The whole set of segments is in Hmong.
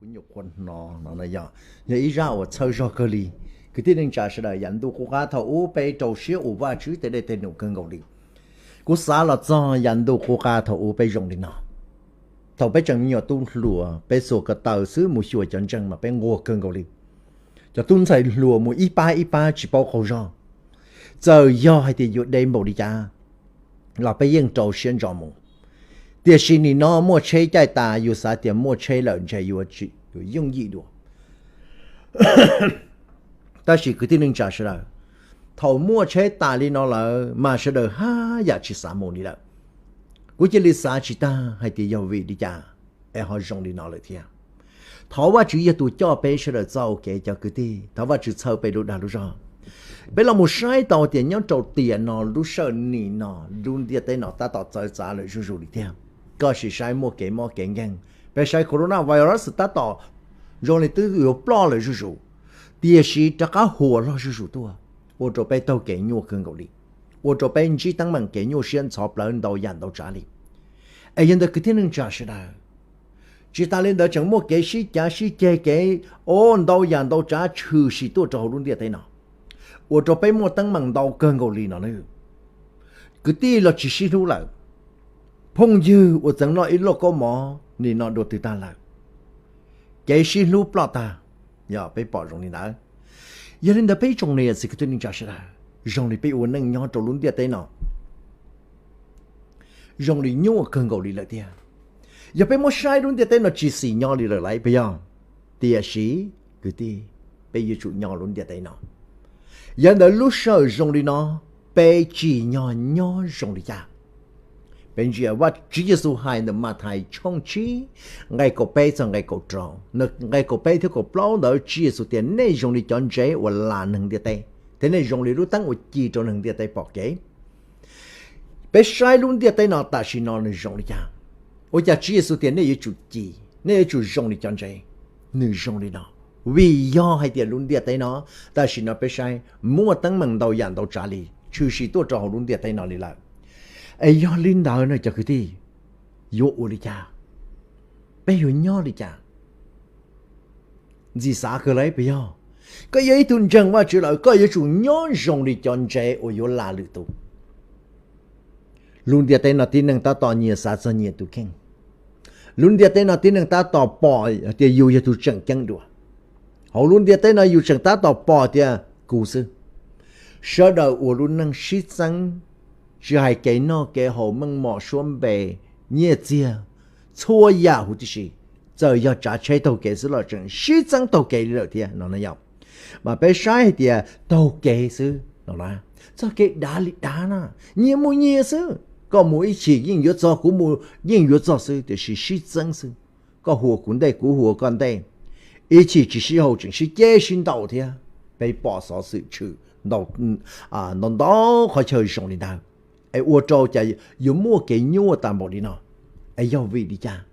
Nyuam qhuav hnov no yog, yog ib zaj uas txhawb zog kawg li. Kwv tij neej tsa sawv daws, yav ntuj qub qab thaum ub peb rau siab ua Vajtswv tej dej tej num kawg nkaus li. Kuv xav los txog yav ntuj qub qab thaum ub peb zoo li no. Thaum peb tseem me nyuam tub hluas, peb xuas ko taw xwb mus xyuas cov ntseeg mas peb nquag kawg nkaus li. Cov tub ntxhais hluas mus ib pab ib pab tsis paub qaug zog. Txawm yog hais tias yuav deb npaum li cas los peb yeej rau siab ntso mus. Tiam sis nim no muaj tsheb caij tas, yus xav tias muaj tsheb lawm ntshe yuav yooj yim dua. Tab sis kwv tij neej tsa sawv daws, thaum muaj tsheb tas li no lawm mas sawv daws haj yam tsis xav mus li lawm. Kuv cia li xav tsis tag hais tias yog vim li cas es ho zoo li no lawm thiab. Thov Vajtswv yog tus coj peb sawv daws txoj kev cov kwv tij, thov Vajtswv txhawb peb lub dag lub zog. Peb los mus saib tau tias nyob rau tiam no lub sij hawm nim no lub ntiaj teb no tab tom txawv txav lawm zuj zus li thiab. Koj sim saib muaj kev mob kev nkeeg, peb saib corona virus tab tom zoo li twb yuav ploj lawm zuj zus, tiam sis rov qab huas loj zuj zus tuaj, ua rau peb taug kev nyuaj kawg nkaus li, ua rau peb ntsib teeb meem kev nyuaj siab ntxhov plawv ntau yam ntau tsav li. Es yog ntawd kwv tij neej tsa sawv daws, tsis tas li ntawd tseem muaj kev sib cav sib ceg kev, o, ntau yam ntau tsav tshwm sim tuaj rau hauv lub ntiaj teb no, ua rau peb muaj teeb meem ntau kawg nkaus li no na. Kwv tij los tsis sib hlub lawm, phooj ywg uas txeev noj ib lauj kaub mov nim no dua twg tag lawm, kev sib hlub ploj tag, yog peb pom zoo li ntawd. Yog li ntawd peb tsoom niam txiv kwv tij neej tsa sawv daws, zoo li peb ua neej nyob rau lub ntiaj teb no zoo li nyuaj kawg nkaus li lawm thiab. Yog peb muab saib lub ntiaj teb no tsis xis nyob li lawm lauj, puas yog? Tiam sis kwv tij, peb yuav tsum nyob lub ntiaj teb no. Yog ntawd lub sij hawm zoo li no, peb tsim nyog nyob zoo li cas? Peb ntsia Vajtswv Yexus hais ntawm Mathais tshooj tsib nqe kaum peb txog nqe kaum rau. Nqe kaum peb thiab kaum plaub ntawd Tswv Yexus tias nej zoo li cov ntsev uas las neeg ntiaj teb, thiab nej zoo li lub teeb uas ci rau neeg ntiaj teb pom kev. Peb saib lub ntiaj teb no tam sim no nws zoo li cas? Ua cas Tswv Yexus tias nej yuav tsum ci, nej yuav tsum zoo li cov ntsev? Nws zoo li no, vim yog hais tias lub ntiaj teb no tam sim no peb saib muaj teeb meem ntau yam ntau tsav li tshwm sim tuaj rau hauv lub ntiaj teb no li lawm. Es yog li ntawd no cov kwv tij, yuav ua li cas? Peb yuav nyob li cas? Ntxim xav kawg lauj, puas yog? Koj yog ib tug ntseeg Vajtswv lawm, koj yuav tsum nyob zoo li cov ntsev uas yuav las lwm tus. Lub ntiaj teb no tib neeg tab tom nyias xav txog nyias tus kheej. Lub ntiaj teb no tib neeg tab tom pom tias yus yog tus tseem ceeb dua. Hauv lub ntiaj teb no yus tseem tab tom pom tias kuv xwb. Sawv daws ua lub neej sib txeeb, tsis hais kev noj kev haus, meej mom suab npe, nyiaj txiag, txhua yam huv tib si, txawm yog tsav tsheb taug kev xwb los tseem sib txeeb taug kev li lawm thiab no yom. Mas peb saib hais tias taug kev xwb no na, txoj kev dav li dav na, nyias mus nyias xwb, koj mus ib chim yeej yuav txog, kuv mus yeej yuav txog xwb, tiam sis sib txeeb xwb. Koj huas kuv ntej, kuv huas koj ntej, ib chim tsis sib haum tseem sib ceb sib ntaus thiab. Peb pom xov xwm tshwm ntau ntau qhov chaw zoo li ntawd, es ua rau cas yuav muaj kev nyuaj tas npaum li no. Es yog vim li cas?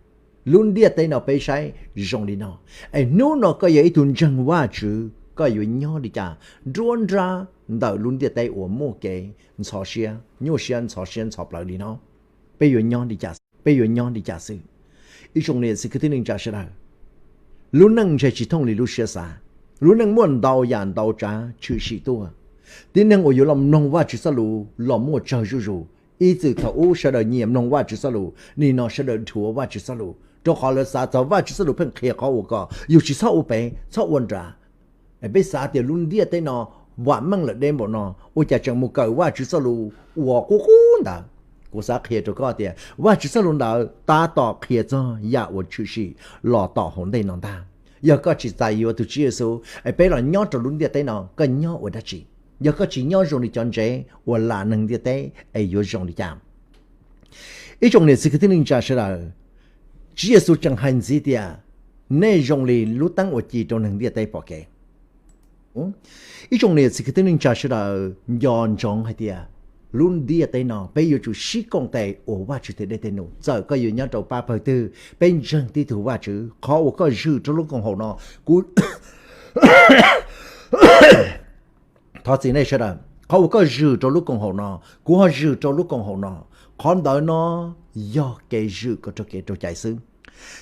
Lub ntiaj teb no peb saib zoo li no, es hnub no koj yog ib tug ntseeg Vajtswv, koj yuav nyob li cas nruab nrab ntawm lub ntiaj teb uas muaj kev ntxhov siab, nyuaj siab ntxhov siab ntxhov plawv li no? Peb yuav nyob li cas? Peb yuav nyob li cas xwb? Ib tsoom niam txiv kwv tij neej tsa sawv daws, lub neej ntshe tsis thooj li lub siab xav. Lub neej muaj ntau yam ntau tsav tshwm sim tuaj. Tib neeg uas yuav los mloog Vajtswv txoj lus los muaj tsawg zuj zus. Ib txwm thaum ub sawv daws nyiam mloog Vajtswv txoj lus, nim no sawv daws dhuav Vajtswv txoj lus, rau qhov lawv xav txog Vajtswv txoj lus pheej qhia qhov uas kom yus tsis txhob ua pem, txhob ua nram. Peb xav tias lub ntiaj teb no vam meej lawm deb npaum no, ua cas tseem mus kawm Vajtswv txoj lus uas qub qub ntawd? Kuv xav qhia rau koj tias Vajtswv txoj lus ntawd tab tom qhia txog yam uas tshwm sim los tom hauv ntej no ntag. Yog koj tsis txais yuav tus Tswv Yexus, es peb los nyob rau lub ntiaj teb no, koj nyob ua dab tsi? Yog koj tsis nyob zoo li cov ntsev uas las neeg ntiaj teb, es yuav zoo li cas? Ib tsoom niam txiv kwv tij neej tsa sawv daws, Tswv Yexus tseem hais ntxiv tias, nej zoo li lub teeb uas ci rau neeg ntiaj teb pom kev. Ib tsoom niam txiv kwv tij neej tsa sawv daws, nco ntsoov hais tias lub ntiaj teb no peb yuav tsum sib koom tes ua Vajtswv tej dej tej num. Txawm koj yuav nyob rau pab pawg twg, peb ntseeg tib tug Vajtswv. Qhov uas koj zwm rau lub koom haum no, kuv thov txim nej sawv daws, qhov uas koj zwm rau lub koom haum no, kuv ho zwm rau lub koom haum no, qhov ntawd no yog kev zwm koj rau kev rau cai xwb.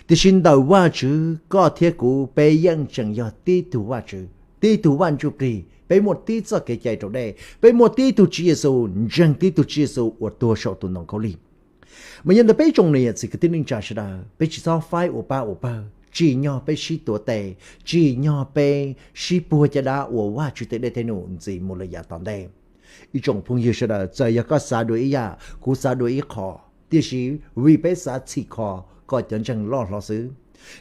Tiam sis ntawm Vajtswv, koj thiab kuv peb yeej tseem yog tib tug Vajtswv, tib tug Vaj Ntsuj Plig, peb muaj tib txoj kev cai raus dej, peb muaj tib tug Tswv Yexus, ntseeg tib tug Tswv Yexus uas tuag saum tus ntoo khaub lig. Mas yog ntawd peb tsoom niam txiv kwv tij neej tsa sawv daws, peb tsis txhob faib ua pab ua pawg, tsim nyog peb sib tuav tes, tsim nyog peb sib puag caj dab ua Vajtswv tej dej tej num ntxiv mus lawm yav tom ntej. Ib tsoom phooj ywg sawv daws, txawm yog koj xav dua ib yam, kuv xav dua ib qho, tiam sis vim peb xav txhim kho kom cov ntseeg loj hlob xwb.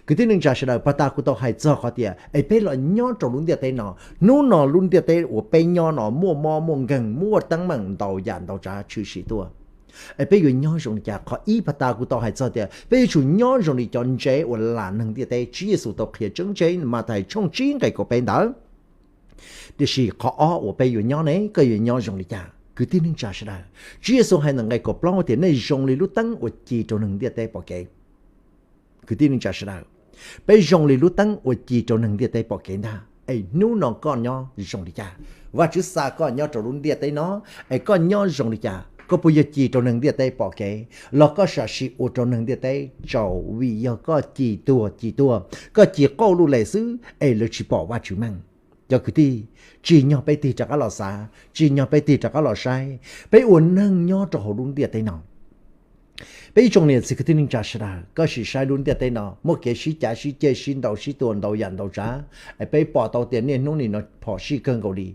Kwv tij neej tsa sawv daws, puag ta kuv tau hais txog qhov tias es peb los nyob rau lub ntiaj teb no, hnub no lub ntiaj teb uas peb nyob no muaj mob muaj nkeeg, muaj teeb meem ntau yam ntau tsav tshwm sim tuaj. Es peb yuav nyob zoo li cas? Qhov ib, puag ta kuv tau hais txog tias peb yuav tsum nyob zoo li cov ntsev uas lam neeg ntiaj teb. Tswv Yexus tau qhia tseeb tseeb Mathais tshooj tsib nqe kaum peb ntawd. Tiam sis qhov ob uas peb yuav nyob ne, koj yuav nyob zoo li cas? Kwv tij neej tsa sawv daws, Tswv Yexus hais ntawm nqe kaum plaub tias nej zoo li lub teeb uas ci rau neeg ntiaj teb pom kev. Kwv tij neej tsa sawv daws, peb zoo li lub teeb uas ci rau neeg ntiaj teb pom kev ntag. Es hnub no koj nyob zoo li cas? Vajtswv xa koj nyob rau lub ntiaj teb no, es koj nyob zoo li cas? Koj puas yog ci rau neeg ntiaj teb pom kev, los koj sam sim ua rau neeg ntiaj teb tsaus vim yog koj ci tuag ci tuag, koj ci qauj luj les xwb es lawv tsis pom Vajtswv meej. Cov kwv tij, tsim nyog peb tig rov qab los xav, tsim nyog peb tig rov qab los saib peb ua neeg nyob rau hauv lub ntiaj teb no. Peb ib tsoom niam txiv kwv tij neej tsa sawv daws, koj sim saib lub ntiaj teb no muaj kev sib cav sib ceg, sib ntaus sib tua ntau yam ntau tsav. Peb pom tau tias niaj hnub nim no phom sij kawg nkaus li.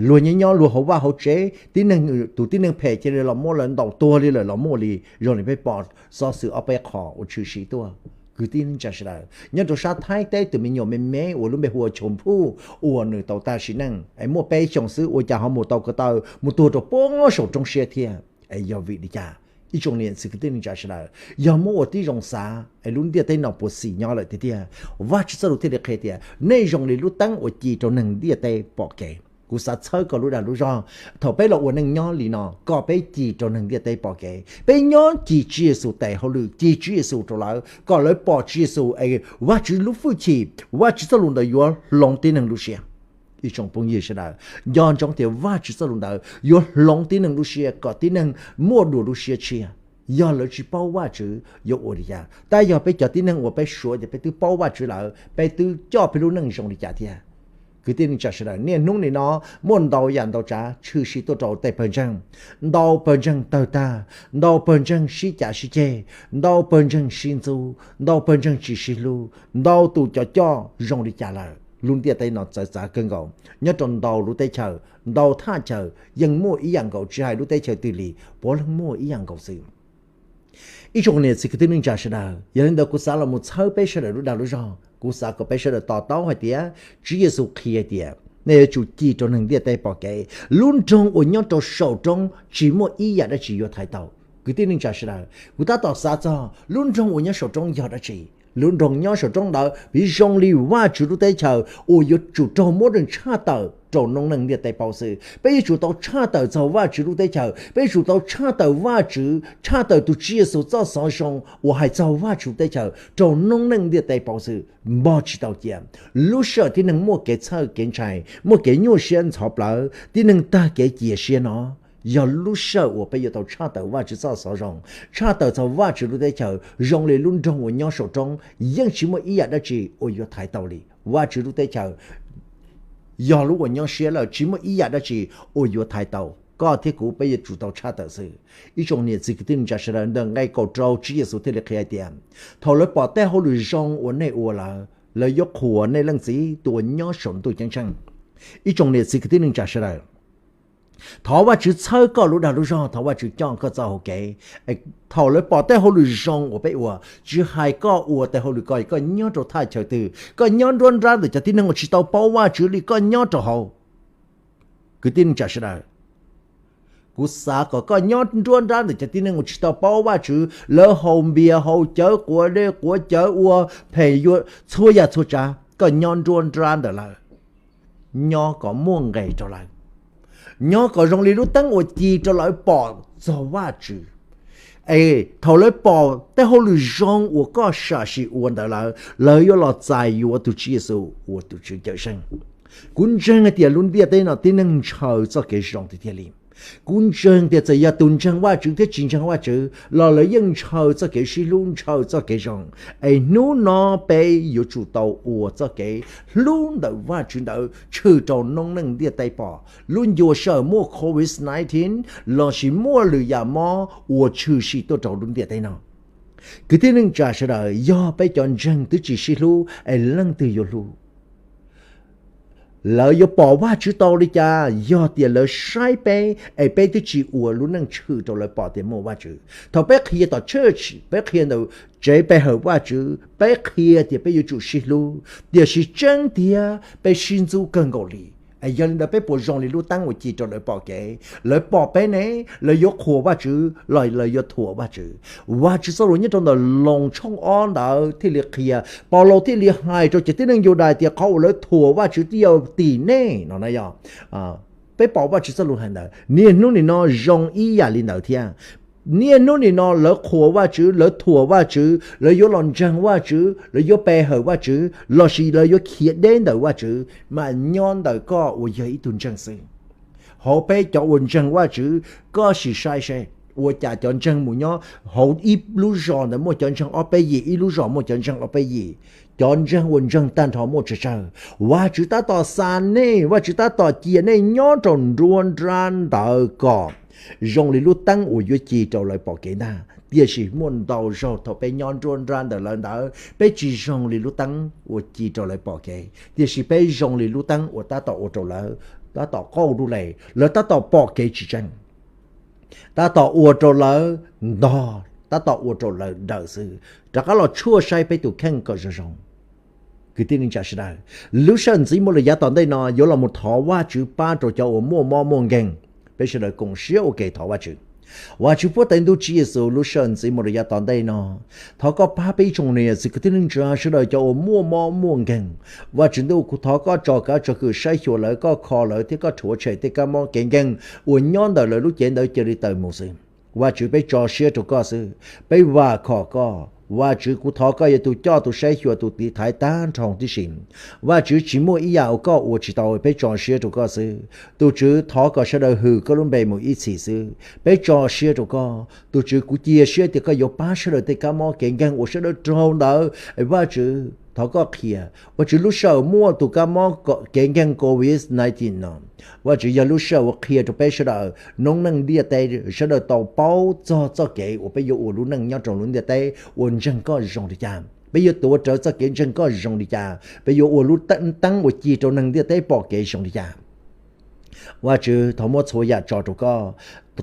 Luag nyob nyob luag hauv vaj hauv tsev, tib neeg, tus tib neeg phem cia li los muab lawv ntaus tuag li lawm los muaj li, zoo li peb pom xov xwm ob peb qho uas tshwm sim tuaj. Kwv tij neej tsa sawv daws, nyob rau sab Thaib teb tus me nyuam me me uas lub npe hu ua Choo Phuj uas nws tau tag sim neej es muaj peb xyoos xwb, ua cas ho mus tau ko taw mus tuag rau pem saum roob siab thiab? Es yog vim li cas? Ib tsoom niam txiv kwv tij neej tsa sawv daws, yog muab ua tib zoo xav es lub ntiaj teb no puas xis nyob lawm tiag tiag? Vajtswv txoj lus thiaj li qhia tias nej zoo li lub teeb uas ci rau neeg ntiaj teb pom kev. Kuv xav txhawb koj lub dag lub zog, thaum peb los ua neej nyob li no, kom peb ci rau neeg ntiaj teb pom kev. Peb nyob ci Tswv Yexus tes hauj lwm, ci Tswv Yexus rau lawv, kom lawv pom Tswv Yexus es Vajtswv lub hwj chim, Vajtswv txoj lus ntawd yuav hloov tib neeg lub siab. Ib tsoom phooj ywg sawv daws, nco ntsoov tias Vajtswv txoj lus ntawd yuav hloov tib neeg lub siab kom tib neeg muaj dua lub siab tshiab. Yog lawv tsis paub Vajtswv yuav ua li cas? Tab yog peb cov tib neeg uas peb suav tias peb twb paub Vajtswv lawm, peb twb coj peb lub neej zoo li cas thiab? Kwv tij neej tsa sawv daws, niaj hnub nim no muaj ntau yam ntau tsav tshwm sim tuaj rau tej pawg ntseeg. Ntau pawg ntseeg tawg tag, ntau pawg ntseeg sib cav sib ceg, ntau pawg ntseeg sib ntxub, ntau pawg ntseeg tsis sib hlub, ntau tus cov coj zoo li cas lawm. Lub ntiaj teb no txawv txav kawg nkaus, nyob rau ntau lub teb chaws, ntau thaj chaw yeej muaj ib yam nkaus, tsis hais lub teb chaws twg li, puav leej muaj ib yam nkaus xwb. Ib tsoom niam txiv kwv tij neej tsa sawv daws, yog li ntawd kuv xav los mus txhawb peb sawv daws lub dag lub zog. Kuv xav kom peb sawv daws to taub hais tias Tswv Yexus qhia tias nej yuav tsum ci rau neeg ntiaj teb pom kev. Lub nroog uas nyob rau saum roob tsis muaj ib yam dab tsi yuav thaiv tau. Kwv tij neej tsa sawv daws, kuv tab tom xav txog lub nroog uas nyob saum roob yog dab tsi. Lub nroog nyob saum roob ntawd piv zoo li Vajtswv lub teb chaws uas yuav tsum raug muab tshaj tawm rau noob neej ntiaj teb paub xwb. Peb yuav tsum tau tshaj tawm txog Vajtswv lub teb chaws, peb yuav tsum tau tshaj tawm Vajtswv, tshaj tawm tus Tswv Yexus txoj xov zoo uas hais txog Vajtswv lub teb chaws rau noob neej ntiaj teb paub xwb. Npog tsis tau cia. Lub sij hawm tib neeg muaj kev txhawj kev ntshai, muaj kev nyuaj siab ntxhov plawv, tib neeg tag kev cia siab no, yog lub sij hawm uas peb yuav tau tshaj tawm Vajtswv txoj xov zoo, tshaj tawm txog Vajtswv lub teb chaws. Zoo li lub nroog uas nyob saum roob yeej tsis muaj ib yam dab tsi uas yuav thaiv tau li. Vajtswv lub teb chaws yog lub uas nyob siab lawm, tsis muaj ib yam dab tsi uas yuav thaiv tau. Koj thiab kuv peb yuav tsum tau tshaj tawm xwb. Ib tsoom niam txiv kwv tij neej tsa sawv daws, ntawm nqe kaum rau Tswv Yexus thiaj li qhia hais tias thaum lawv pom tej hauj lwm zoo uas nej ua lawm, lawv yuav qhuas nej Leej Txiv tus uas nyob saum ntuj ceeb tsheej. Ib tsoom niam txiv kwv tij neej tsa sawv daws, thov Vajtswv txhawb koj lub dag lub zog, thov Vajtswv coj koj txoj hau kev. Thaum lawv pom tej hauj lwm zoo uas peb ua, tsis hais koj ua tej hauj lwm ko, koj nyob rau thaj chaw twg, koj nyob nruab nrab ntawm cov tib neeg uas tsis tau paub Vajtswv li, koj nyob rau hauv. Kwv tij neej tsa sawv daws, kuv xav kom koj nyob nruab nrab ntawm cov tib neeg uas tsis tau paub Vajtswv, lawv haus npias haus cawv, quav dej quav cawv, ua phem yuam txhua yam txhua tsav, koj nyob nruab nrab ntawm lawv, nyob kom muaj nqis rau lawv, nyob kom zoo li lub teeb uas ci rau lawv pom txog Vajtswv. Es thaum lawv pom tej hauj lwm zoo uas koj sam sim ua ntawd lawm, lawv yuav los txais yuav tus Tswv Yexus ua tus Tswv Cawmseej. Kuv ntseeg hais tias lub ntiaj teb no tib neeg ntshaw txoj kev zoo tiag tiag li. Kuv ntseeg tias txawm yog tus ntseeg Vajtswv thiab tsis ntseeg Vajtswv los lawv yeej ntshaw txoj kev sib hlub, ntshaw txoj kev zoo. Es hnub no peb yuav tsum tau ua txoj kev hlub ntawm Vajtswv ntawd tshwm rau noob neej ntiaj teb pom. Lub ncua sij hawm muaj covid nineteen lossis muaj lwm yam mob uas tshwm sim tuaj rau lub ntiaj teb no, kwv tij neej tsa sawv daws, yog peb cov ntseeg twb tsis sib hlub es leej twg yuav hlub? Lawv yuav pom Vajtswv tau li cas yog tias lawv saib peb es peb twb tsis ua lub neej tshwm rau lawv pom tias muaj Vajtswv? Thaum peb qhia tom church, peb qhia ntawm tsev pe hawm Vajtswv, peb qhia tias peb yuav tsum sib hlub, tiam sis tseeb tiag peb sib ntxub kawg nkaus li. Yog li ntawd peb puas zoo li lub teeb uas ci rau lawv pom kev? Lawv pom peb ne, lawv yuav qhuas Vajtswv los lawv yuav thuam Vajtswv? Vajtswv txoj lus nyob rau ntawm Loos tshooj ob ntawd thiaj li qhia, Paulus thiaj li hais rau cov tib neeg Yudais tias qhov uas lawv thuam Vajtswv twb yog tim nej no na yog. Peb pom Vajtswv txoj lus hais ntawd, niaj hnub nim no zoo ib yam li ntawd thiab. Niaj hnub nim no lawv qhuas Vajtswv, lawv thuam Vajtswv, lawv yuav los ntseeg Vajtswv, lawv yuav pe hawm Vajtswv lossis lawv yuav khiav deb ntawm Vajtswv mas nyob ntawm koj uas yog ib tug ntseeg xwb. Hauv peb cov uas ntseeg Vajtswv, koj sim saib seb ua cas cov ntseeg mus nyob hauv ib lub zos ntawd muaj cov ntseeg ob peb yim, ib lub zos muaj cov ntseeg ob peb yim, cov ntseeg uas ntseeg tag nrho muaj tsawg tsawg. Vajtswv tab tom xa nej, Vajtswv tab tom cia nej nyob rau nruab nrab ntawd kom zoo li lub teeb uas yuav ci rau lawv pom kev ntag. Tiam sis muaj ntau zaug thaum peb nyob nruab nrab ntawm lawv ntawd, peb tsis zoo li lub teeb uas ci rau lawv pom kev, tiam sis peb zoo li lub teeb uas tab tom ua rau lawv tab tom qaug lub les, lawv tab tom pom kev tsis tseeb, tab tom ua rau lawv ntog, tab tom ua rau lawv daws xwb. Rov qab los tshuaj saib peb tus kheej kom zoo zoo. Kwv tij neej tsa sawv daws, lub sij hawm ntxiv mus lawm yav tom ntej no yuav los mus thov Vajtswv pab rau cov uas muaj mob muaj nkeeg. Peb sawv daws koom siab ua ke thov Vajtswv. Vajtswv puab tais ntuj Tswv Yexus, lub sij hawm ntxiv mus lawm yav tom ntej no, thov koj pab peb ib tsoom niam txiv kwv tij neej tsa sawv daws cov uas muaj mob muaj nkeeg. Vajtswv ntuj, kuv thov koj tso kav tso kwm saib xyuas lawv, koj kho lawv thiab koj rhuav tshem tej kab mob kev nkeeg uas nyob ntawm lawv lub cev ntawd cia li tawm mus xwb. Vajtswv, peb tso siab rau koj xwb, peb vam khom koj. Vajtswv, kuv thov koj yog tus coj tus saib xyuas tus tiv thaiv tag nrho tib si. Vajtswv, tsis muaj ib yam uas koj ua tsis tau, peb tso siab rau koj xwb. Tus Tswv, thov kom sawv daws hwm koj lub npe mus ib txhis xwb, peb tso siab rau koj. Tus Tswv, kuv cia siab tias koj yuav pab sawv daws tej kab mob kev nkeeg uas sawv daws raug ntawd. Vajtswv, thov koj qhia. Vajtswv, lub sij hawm muaj tus kab mob kev nkeeg covid nineteen no, Vajtswv, yog lub sij hawm uas qhia rau peb sawv daws noob neej ntiaj teb sawv daws tau paub txog txoj kev uas peb yuav ua lub neej nyob rau lub ntiaj teb uas ntseeg koj zoo li cas, peb yuav tuav rawv txoj kev ntseeg koj zoo li cas, peb yuav ua lub teeb uas ci rau neeg ntiaj teb pom kev zoo li cas. Vajtswv, thov muab txhua yam tso rau koj.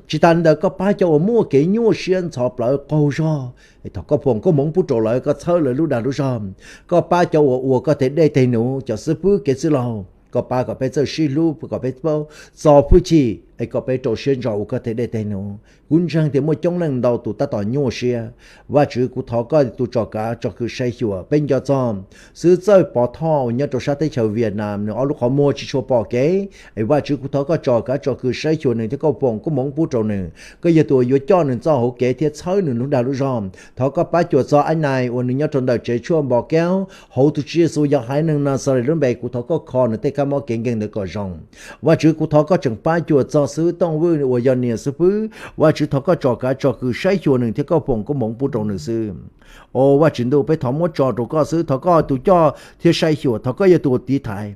Tsis tas li ntawd, koj pab cov uas muaj kev nyuaj siab ntxhov plawv qaug zog, thov koj foom koob hmoov pub rau lawv, koj txhawb lawv lub dag lub zog. Koj pab cov uas ua koj tej dej tej num, cov xib fwb kev txwj laug, koj pab kom peb txawj sib hlub, kom peb paub txo hwj chim, es kom peb rau siab ntso ua koj tej dej tej num. Kuv ntseeg tias muaj coob leej ntau tus tab tom nyuaj siab. Vajtswv, kuv thov koj tus tso kav tso kwm saib xyuas peb nco txog xib hwb Txawj Pov Thoj uas nyob rau sab teb chaws Vietnam, nws ob lub qhov muag tsis tshua pom kev. Es Vajtswv, kuv thov koj tso kav tso kwm saib xyuas nws thiab koj foom koob hmoov pub rau nws. Koj yog tus uas yuav coj nws txoj hauv kev thiab txhawb nws lub dag lub zog. Thov koj pab cuam txog Aib Nais uas nws nyob rau ntawm tsev tshuaj Npos Kaub, hauv tus Tswv Yexus yog haiv neeg Naxales lub npe, kuv thov koj kho nws tej kab mob kev nkeeg ntawd kom zoo. Vajtswv, kuv thov koj tseem pab cuam txog xib hwb Tooj Vwj uas yog niam xib fwb. Vajtswv, thov koj tso kav tso kwm saib xyuas nws thiab koj foom koob hmoov pub rau nws xwb. Au Vajtswv ntuj, peb thov muab tso rau koj xwb, thov koj tus coj thiab saib xyuas, thov koj yog tus uas tiv thaiv.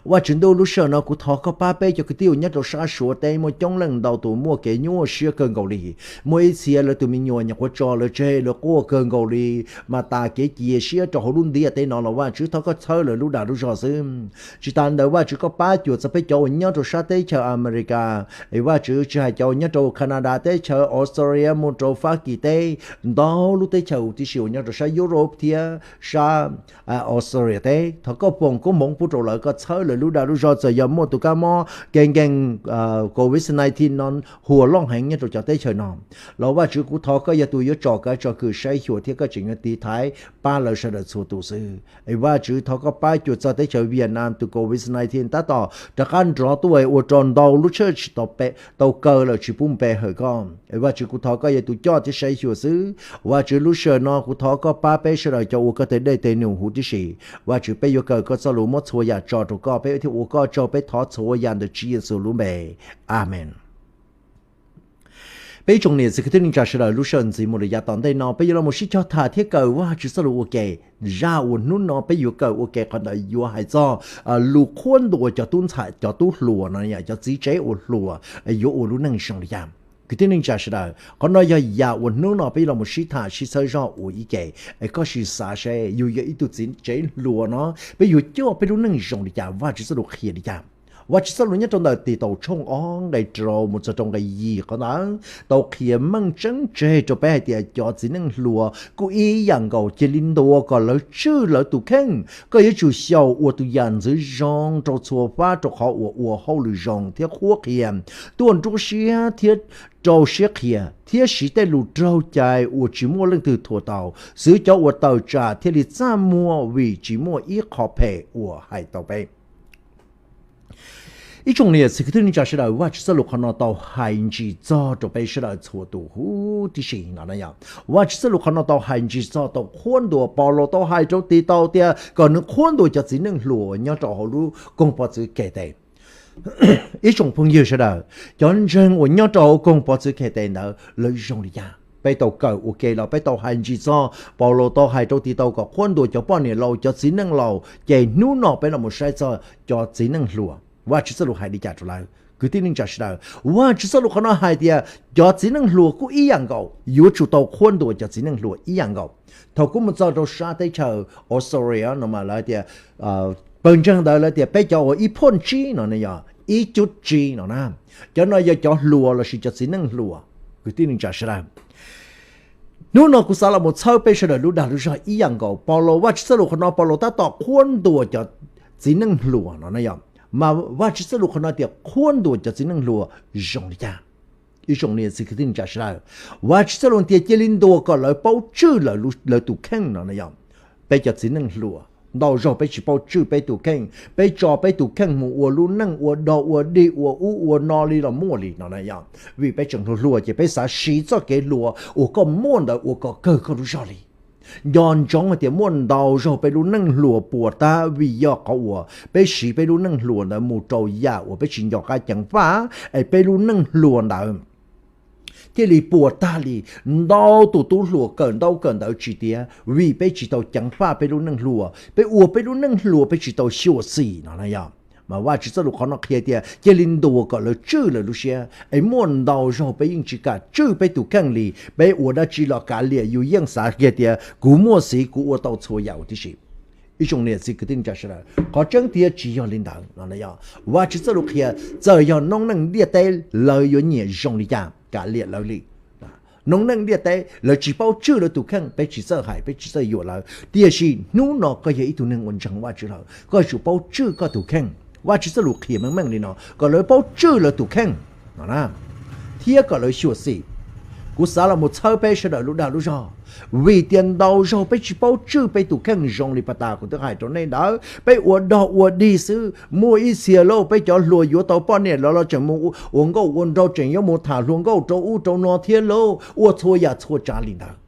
Vajtswv ntuj, lub sij hawm no kuv thov koj pab peb cov kwv tij uas nyob rau sab Suav teb, muaj coob leej ntau tus muaj kev nyuaj siab kawg nkaus li. Muaj ib txhia lawv tus me nyuam nyuam qhuav tso lawv tseg, lawv quaj kawg nkaus li, mas tas kev cia siab rau hauv lub ntiaj teb no los Vajtswv, thov koj txhawb lawv lub dag lub zog xwb. Tsis tas ntawd Vajtswv, koj pab cuam txog peb cov uas nyob rau sab teb chaws Amelikas, es Vajtswv, tsis hais cov uas nyob rau Canada teb chaws, Australia mus rau Fab Kis teb, ntau lub teb chaws huv tib si uas nyob rau sab Europe thiab sab Australia teb, thov koj foom koob hmoov pub rau lawv, koj txhawb lawv lub dag lub zog. Txawm yog muaj tus kab mob kev nkeeg covid nineteen no huam loj heev nyob rau cov teb chaws no los Vajtswv, kuv thov koj yog tus yuav tso kav tso kwm saib xyuas thiab koj tseem yuav tiv thaiv pab lawv sawv daws txhua tus xwb. Es Vajtswv, thov koj pab cuam txog teb chaws Vietnam tus covid nineteen tab tom rov qab nrov tuaj ua rau ntau lub church tsis tau kaw lawm, tsis pub pe hawm koj. Es Vajtswv, kuv thov koj yog tus coj thiab saib xyuas xwb. Vajtswv, lub sij hawm no kuv thov koj pab peb sawv daws cov ua koj tej dej tej num huv tib si. Vajtswv, peb yuav kawm koj txoj lus, muab txhua yam tso rau koj, peb thiaj ua koj tsaug. Peb thov txhua yam ntawm Tswv Yexus lub npe, Amees. Peb tsoom niam txiv kwv tij neej tsa sawv daws, lub sij hawm ntxiv mus rau yav tom ntej no peb yuav los mus sib cog tham thiab kawm Vajtswv txoj lus ua ke. Zaj uas hnub no peb yuav kawm ua ke qhov ntawd yuav hais txog lus qhuab ntuas cov tub ntxhais, cov tub hluas no, cov txiv tsev uas hluas yuav ua lub neej zoo li cas. Kwv tij neej tsa sawv daws, qhov no yog yam uas hnub no peb yuav los mus sib tham sib txhawb zog ua ib ke. Es koj sim xav seb yus yog ib tug txiv tsev hluas no, peb yuav coj peb lub neej zoo li cas, Vajtswv txoj lus qhia li cas. Vajtswv txoj lus nyob rau ntawm Titaus tshooj ob nqe rau mus txog rau nqe yim qhov ntawd tau qhia meej tseeb tseg rau peb hais tias cov txiv neej hluas kuj ib yam nkaus, cia li ntuas kom lawv tswj lawv tus kheej. Koj yuav tsum xyaum ua tus yam ntxwv zoo rau txhua fab, rau qhov uas ua hauj lwm zoo thiab qhuab qhia, tuaj nruab siab thiab rau siab qhia, thiab siv tej lus raug cai uas tsis muaj leej twg thuam tau, xwv cov uas tawm tsam thiaj li txaj muag vim tsis muaj ib qho phem uas hais tau peb. Ib tsoom niam txiv kwv tij neej tsa sawv daws, Vajtswv txoj lus qhov no tau hais ntsis txog rau peb sawv daws txhua tus huv tib si no. Vajtswv txoj lus qhov no tau hais ntsis txog, tau qhuab ntuas, Paulus tau hais rau Titaus tias kom nws qhuab ntuas cov txiv neej hluas nyob rau hauv lub koog pov txwv Khetes. Ib tsoom phooj ywg sawv daws, cov ntseeg uas nyob rau hauv koog pov txwv Khetes ntawd lawv zoo li cas? Peb tau kawm ua ke los peb tau hais ntsis txog, Paulus tau hais rau Titaus kom qhuab ntuas cov poj niam laus, cov txiv neej laus, ces hnub no peb los mus saib txog cov txiv neej hluas, Vajtswv txoj lus hais li cas rau lawv. Kwv tij neej tsa sawv daws, Vajtswv txoj lus qhov no hais tias cov txiv neej hluas kuj ib yam nkaus, yuav tsum tau qhuab ntuas cov txiv neej hluas ib yam nkaus. Thaum kuv mus txog rau sab teb chaws Australia no mas lawv tias, pawg ntseeg ntawd lawv tias peb cov uas ib phoj tsib no, yog ib cub tsib no na, cov no yog cov hluas lossis cov txiv neej hluas. Kwv tij neej tsa sawv daws, hnub no kuv xav los mus txhawb peb sawv daws lub dag lub zog ib yam nkaus. Paulus, Vajtswv txoj lus qhov no Paulus tab tom qhuab ntuas cov txiv neej hluas no na yog, mas Vajtswv txoj lus qhov no tias qhuab ntuas cov txiv neej hluas zoo li cas? Ib tsoom niam txiv kwv tij neej tsa sawv daws, Vajtswv txoj lus tias cia li ntuas kom lawv paub tswj lawv tus kheej no na yog. Peb cov txiv neej hluas ntau zaug peb tsis paub tswj peb tus kheej, peb tso peb tus kheej mus ua lub neej ua dog ua dig ua ub ua no li los muaj li no na yog. Vim peb tseem hluas hluas ces peb xav siv txoj kev hluas uas koj muaj ntawd ua kom kawg koj lub zog li. Nco ntsoov hais tias muaj ntau zaug peb lub neej hluas puas tag vim yog qhov uas peb siv peb lub neej hluas ntawd mus rau yam uas peb tsis nco qab ceev faj, es peb lub neej hluas ntawd thiaj li puas tag li. Ntau tus tub hluas kawm ntaub kawm ntawv tsis tiav vim peb tsis tau ceev faj peb lub neej hluas, peb ua peb lub neej hluas peb tsis tau xyuam xim no na yog. Mas Vajtswv txoj lus qhov no qhia tias cia li ntuas kom lawv tswj lawv lub siab, es muaj ntau zaug peb yeej tsis kam tswj peb tus kheej li. Peb ua dab tsi los kav liam, yus yeej xav kiag tias kuv muaj xiv kuv ua tau txhua yam huv tib si. Ib tsoom niam txiv kwv tij neej tsa sawv daws, qhov tseeb tiag tsis yog li ntawd no na yog. Vajtswv txoj lus qhia, txawm yog noob neej ntiaj teb lawv yuav nyiam zoo li cas kav liam lawv li. Noob neej ntiaj teb lawv tsis paub tswj lawv tus kheej, peb tsis txawj hais peb tsis txawj yuam lawv, tiam sis hnub no koj yog ib tug neeg uas ntseeg Vajtswv lawm koj yuav tsum paub tswj koj tus kheej. Vajtswv txoj lus qhia meej meej li no kom lawv paub tswj lawv tus kheej no na, thiab kom lawv xyuam xim. Kuv xav los mus txhawb peb sawv daws lub dag lub zog, vim tias ntau zaug peb tsis paub tswj peb tus kheej zoo li pas tas kuv twb hais rau nej ntawd, peb ua dog ua dig xwb. Muaj ib txhia lauj, peb cov hluas yuav tau poj niam los los tseem mus ua nkauj ua nraug, tseem yuav mus tham hluas nkauj rau ub rau no thiab lauj, ua txhua yam txhua tsav li ntawd.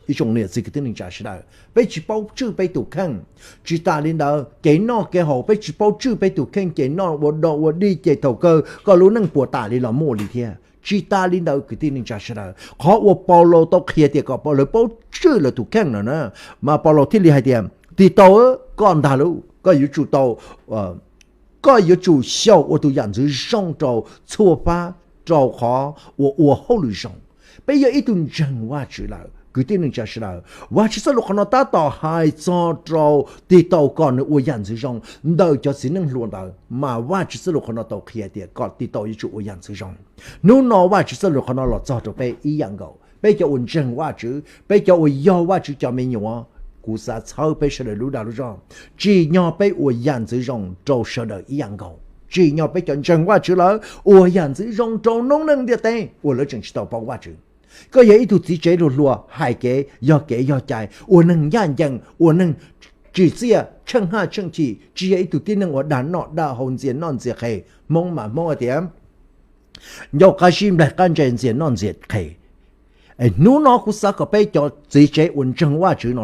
Ib tsoom niam txiv kwv tij neej tsa sawv daws, peb tsis paub tswj peb tus kheej. Tsis tas li ntawd, kev noj kev haus peb tsis paub tswj peb tus kheej, ces noj ua dog ua dig ces thaum kawg koj lub neej puas tas li los muaj li thiab. Tsis tas li ntawd kwv tij neej tsa sawv daws, qhov uas Paulus tau qhia tias kom lawv paub tswj lawv tus kheej no na, mas Paulus thiaj li hais tias Titaus, koj ntag lauj, koj yuav tsum tau, koj yuav tsum xyaum ua tus yam ntxwv zoo rau txhua fab, rau qhov uas ua hauj lwm zoo. Peb yog ib tug ntseeg Vajtswv lawm kwv tij neej tsa sawv daws, Vajtswv txoj lus qhov no tab tom hais txog rau Titaus kom nws ua yam ntxwv zoo ntawm cov txiv neej hluas ntawd, mas Vajtswv txoj lus qhov no tau qhia tias kom Titaus yuav tsum ua yam ntxwv zoo. Hnub no Vajtswv txoj lus qhov no los txog rau peb ib yam nkaus, peb cov uas ntseeg Vajtswv, peb cov uas yog Vajtswv cov me nyuam. Kuv xav txhawb peb sawv daws lub dag lub zog, tsim nyog peb ua yam ntxwv zoo rau sawv daws ib yam nkaus. Tsim nyog peb cov ntseeg Vajtswv lawm ua yam ntxwv zoo rau noob neej ntiaj teb uas lawv tseem tsis tau paub Vajtswv. Koj yog ib tug txiv tsev hluas hluas, hais kev yog kev yog cai, ua neeg ncaj ncees, ua neeg tsim txiaj tsheej haj tsheej chim, tsis yog ib tug tib neeg uas dag noj dag haus, ntxias noj ntxias qhe. Hmoob mas Hmoob hais tias ncauj qab zib nplaig qab ntse, ntxias noj ntxias qhe. Es hnub no kuv xav kom peb cov txiv tsev uas ntseeg Vajtswv no,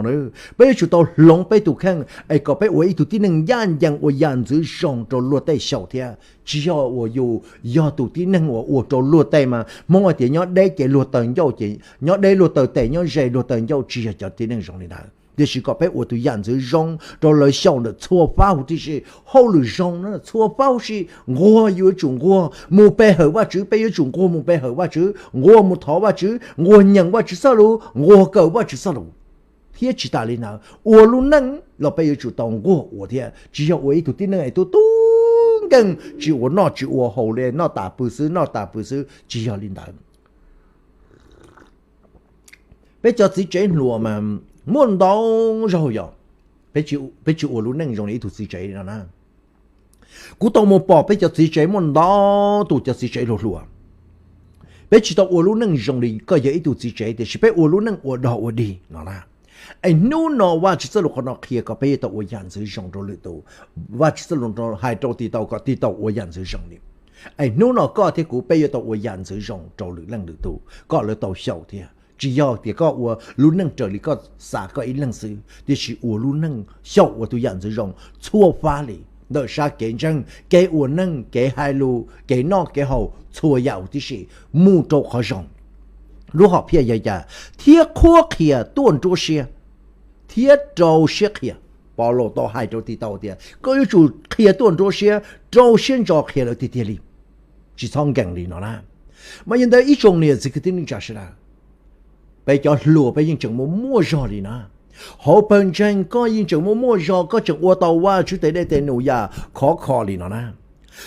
peb yuav tsum tau hloov peb tus kheej es kom peb ua ib tug tib neeg ncaj ncees ua yam ntxwv zoo rau luag tej xyaum thiab. Tsis yog uas yus yog tus tib neeg uas ua rau luag tej mas Hmoob hais tias nyob deb ces luag taw ncauj, ces nyob deb luag taw tes, nyob ze luag taw ncauj, tsis yog cov tib neeg zoo li ntawd. Tiam sis kom peb ua tus yam ntxwv zoo rau lawv xyaum ntawm txhua fab huv tib si. Hauj lwm zoo na txhua fab huv si, nquag yuav tsum nquag mus pe hawm Vajtswv, peb yuav tsum nquag mus pe hawm Vajtswv, nquag mus thov Vajtswv, nquag nyeem Vajtswv txoj lus, nquag kawm Vajtswv txoj lus. Thiab tsis tas li ntawd, ua lub neej los peb yuav tsum tau nquag ua thiab, tsis yog ua ib tug tib neeg es tub tub nkeeg tsis ua noj tsis ua haus li, noj tas pw xwb, noj tas pw xwb, tsis yog li ntawd. Peb cov txiv tsev hluas mas muaj ntau zaug yog peb tsis ua lub neej zoo li ib tug txiv tsev no na. Kuv tau mus pom peb cov txiv tsev muaj ntau tus cov txiv tsev hluas hluas, peb tsis tau ua lub neej zoo li koj yog ib tug txiv tsev, tiam sis peb ua lub neej ua dog ua dig no na. Es hnub no Vajtswv txoj lus qhov no qhia kom peb yuav tau ua yam ntxwv zoo rau lwm tus. Vajtswv txoj lus hais rau Titaus kom Titaus ua yam ntxwv zoo li. Es hnub no koj thiab kuv peb yuav tau ua yam ntxwv zoo rau lwm leej lwm tus kom lawv tau xyaum thiab. Tsis yog tias koj ua lub neej raws li koj xav koj ib leeg xwb, tiam sis ua lub neej xyaum ua tus yam ntxwv zoo txhua fab li, ntawm sab kev ntseeg, kev ua neej, kev hais lus, kev noj kev haus, txhua yam huv tib si, mus rau qhov zoo. Lub hom phiaj yog cas? Thiab qhuab qhia tuaj nruab siab, thiab rau siab qhia. Paulus tau hais rau Titaus tias koj yuav tsum qhia tuaj nruab siab, rau siab ntso qhia lawv tiag tiag li, tsis txhob nkees li no na. Mas yog ntawd ib tsoom niam txiv kwv tij neej tsa sawv daws, peb cov hluas peb yeej tseem muaj muaj zog li na. Hauv pawg ntseeg koj yeej tseem muaj muaj zog, koj tseem ua tau Vajtswv tes dej tes num yam khov kho li no na.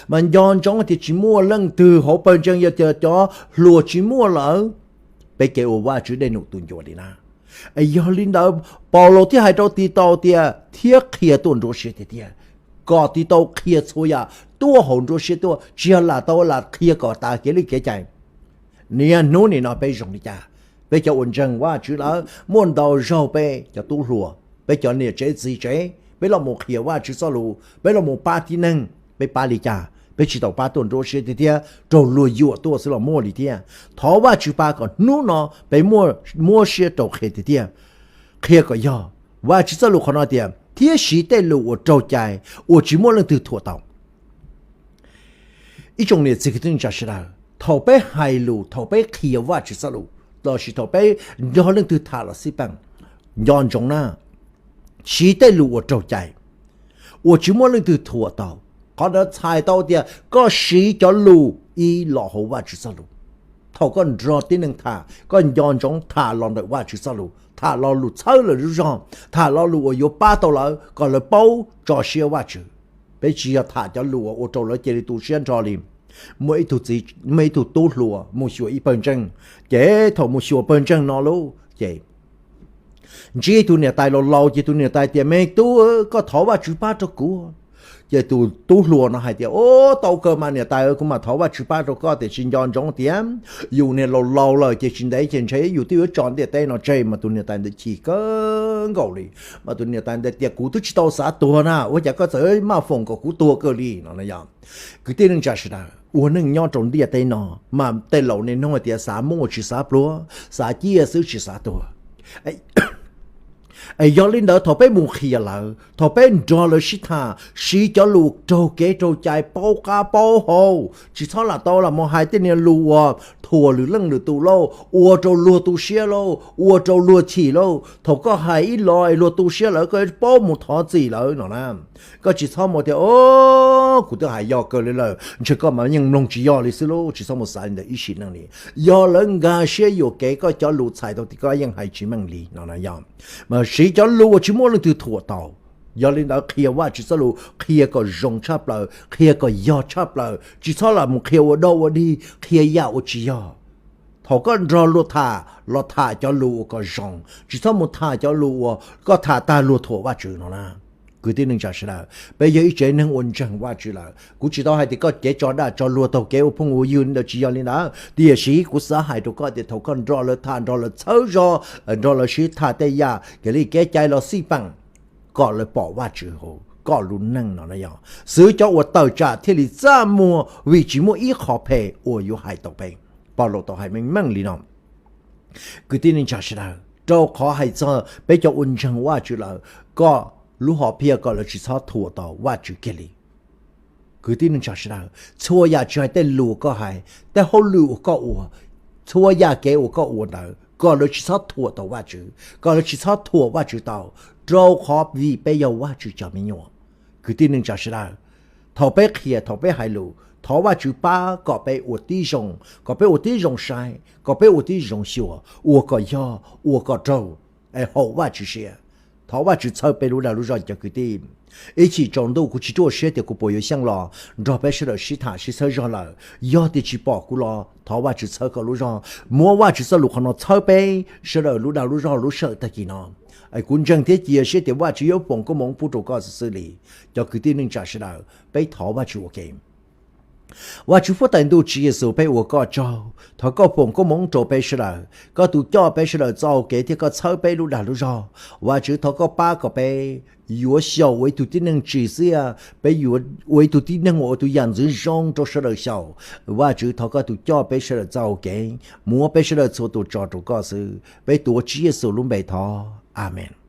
Mas nco ntsoov tias tsis muaj leej twg hauv pawg ntseeg yog tias cov hluas tsis muaj lawm, peb kev ua Vajtswv dej num tus ncua li na. Es yog li ntawd, Paulus thiaj hais rau Titaus tias thiab qhia tuaj nruab siab tiag tiag, kom Titaus qhia txhua yam tuaj hauv nruab siab tuaj, tsis yog lam tau lam qhia kom tas kev li kev cai. Niaj hnub nim no peb zoo li cas? Peb cov uas ntseeg Vajtswv lawm muaj ntau zaug peb cov tub hluas, peb cov niam tsev txiv tsev, peb los mus qhia Vajtswv txoj lus, peb los mus pab tib neeg, peb pab li cas? Peb tsis tau pab tuaj nruab siab tiag thiab, raug luag yuam tuaj xwb los muaj li thiab. Thov Vajtswv pab kom hnub no peb muab siab rau qhia tiag thiab, qhia kom yog. Vajtswv txoj lus qhov no tias thiab siv tej lus uas raug cai, uas tsis muaj leej twg thuam tau. Ib tsoom niam txiv kwv tij neej tsa sawv daws, thaum peb hais lus, thaum peb qhia Vajtswv txoj lus, lossis thaum peb nrog leej twg tham los xij peem, nco ntsoov na, siv tej lus uas raug cai, uas tsis muaj leej twg thuam tau. Qhov ntawd txhais tau tias koj siv cov lus ib los hauv Vajtswv txoj lus. Thaum koj nrog tib neeg tham, koj nco ntsoov tham los ntawm Vajtswv txoj lus, tham lo lus txhawb lawv lub zog, tham lo lus uas yuav pab tau lawv kom lawv paub tso siab Vajtswv. Peb tsis yog tham cov lus uas ua rau lawv cia li tu siab nrho li. Muaj ib tug txiv, muaj ib tug tub hluas mus xyuas ib pawg ntseeg, ces thaum mus xyuas pawg ntseeg no lauj, ces ntsib tus niam tais laus laus, ces tus niam tais tias, Me tub, koj thov Vajtswv pab rau kuv. Ces tus tub hluas no hais tias, Ub, tau kawg mas niam tais, kuv mam thov Vajtswv pab rau koj, tiam sis nco ntsoov tias yus niag laus laus lawm ces tsis ntev ces ntshe yus twb yuav tso ntiaj teb no tseg. Mas tus niam tais ntawd chim kawg nkaus li. Mas tus niam tais ntawd tias, Kuv twb tsis tau xav tuag na, ua cas koj txawm maj foom kom kuv tuag kawg li no na yog. Kwv tij neej tsa sawv daws, ua neej nyob rau ntiaj teb no mas tej laus niaj hnub hais tias xav muaj tsis xav pluag, xav ciaj xwb tsis xav tuag. Es yog li ntawd thaum peb mus qhia lawv, thaum peb nrog lawv sib tham, siv cov lus raug kev raug cai, paub qab paub hau, tsis txhob lam tau lam mus hais tej niag lus uas thuam lwm leej lwm tus lauj, ua rau luag tu siab lauj, ua rau luag chim lauj. Thaum koj hais ib los es luag tu siab lawm, koj paub mus thov txim lawv no na. Koj tsis txhob mus tias, O, kuv twb hais yog kawg li lawm, ntshe koj mas yeej mloog tsis yog li xwb lauj. Tsis txhob mus xav li ntawd ib sim neej li. Yog lawv nkag siab yuam kev koj cov lus txhais tau tias koj yeej hais tsis meej li no na yog. Mas siv cov lus uas tsis muaj leej twg thuam tau. Yog li ntawd qhia Vajtswv txoj lus, qhia kom zoo tshaj plaws, qhia kom yog tshaj plaws, tsis txhob lam mus qhia ua dog ua dig, qhia yam uas tsis yog. Thaum koj nrog luag tham los tham cov lus uas kom zoo, tsis txhob mus tham cov lus uas koj tham tag luag thuam Vajtswv no na. Kwv tij neej tsa sawv daws, peb yog ib tsev neeg uas ntseeg Vajtswv lawm, kuv tsis tau hais tias koj kev tso dag tso luag taug kev ua phooj ua ywg li ntawd, tsis yog li ntawd. Tiam sis kuv xav hais rau koj tias thaum koj nrog lawv tham, nrog lawv txhawb zog, nrog lawv sib tham tej yam kev li kev cai los xij peem, kom lawv pom Vajtswv hauv koj lub neej no na yog. Xwv cov uas tawm tsam thiaj li txaj muag, vim tsis muaj ib qho phem uas yuav hais tau peb. Paulus tau hais meej meej li no. Kwv tij neej tsa sawv daws, rau qhov hais txog peb cov uas ntseeg Vajtswv lawm, koj lub hom phiaj kom lawv tsis txhob thuam tau Vajtswv kiag li. Kwv tij neej tsa sawv daws, txhua yam tsis hais tej lus koj hais, tej hauj lwm uas koj ua, txhua yam kev uas koj ua ntawd kom lawv tsis txhob thuam tau Vajtswv, kom lawv tsis txhob thuam Vajtswv tau, rau qhov vim peb yog Vajtswv cov me nyuam. Kwv tij neej tsa sawv daws, thaum peb qhia, thaum peb hais lus, thov Vajtswv pab kom peb ua tib zoo, kom peb ua tib zoo saib, kom peb ua tib zoo xyuas, ua kom yog, ua kom raug, es haum Vajtswv siab. Thov Vajtswv txhawb peb lub dag lub zog cov kwv tij. Ib chim tsaus ntuj kuv tsis ruaj siab tias kuv puas yuav xyeej los nrog peb sawv daws sib tham sib txhawb zog lawm. Yog tias tsis pom kuv los thov Vajtswv txhawb koj lub zog. Muab Vajtswv txoj lus qhov no txhawb peb sawv daws lub dag lub zog lub sij hawm tag kis no. Es kuv ntseeg thiab cia siab tias Vajtswv yuav foom koob hmoov pub rau koj xwb xwb li. Cov kwv tij neej tsa sawv daws, peb thov Vajtswv ua ke. Vajtswv huab tais ntuj, Tswv Yexus, peb ua koj tsaug, thov koj foom koob hmoov rau peb sawv daws, koj tus coj peb sawv daws txoj hau kev thiab koj txhawb peb lub dag lub zog. Vajtswv, thov koj pab kom peb yuav xyaum ua ib tug tib neeg tsim txiaj, peb yuav ua ib tug tib neeg uas ua tus yam ntxwv zoo rau sawv daws xyaum. Vajtswv, thov koj tus coj peb sawv daws txoj hau kev, muab peb sawv daws txhua tus tso rau koj xwb. Peb tuav Tswv Yexus lub npe thov, Amees.